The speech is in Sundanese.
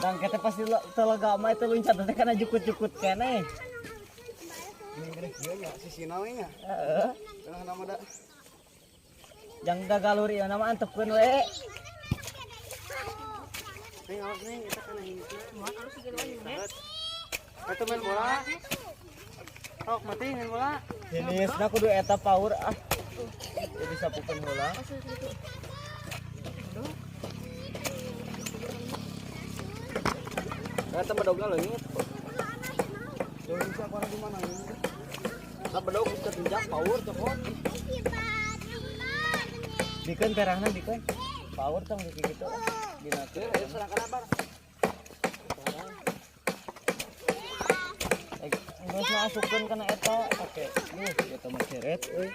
Dang kita pasti telaga mah itu luncat teh kana jukut-jukut keneh. Ini gede kieu nya sisina we nya. Heeh. Tengah nama da. Jang gagalur ieu nama antepkeun we. Ning awas ning eta kana hiji. Eta main bola. Sok mati main bola. Jenisna kudu eta power ah. Jadi sapukeun heula. Eta bedogna leungit. Jauh bisa parah di mana ini? Lah bedog ketinjak power cokot. Bikeun perahna bikeun. Power tong kitu ah. Dina teh. Ieu serang kana bar. Geus asupkeun kana eta pake. Duh, eta mah ceret euy.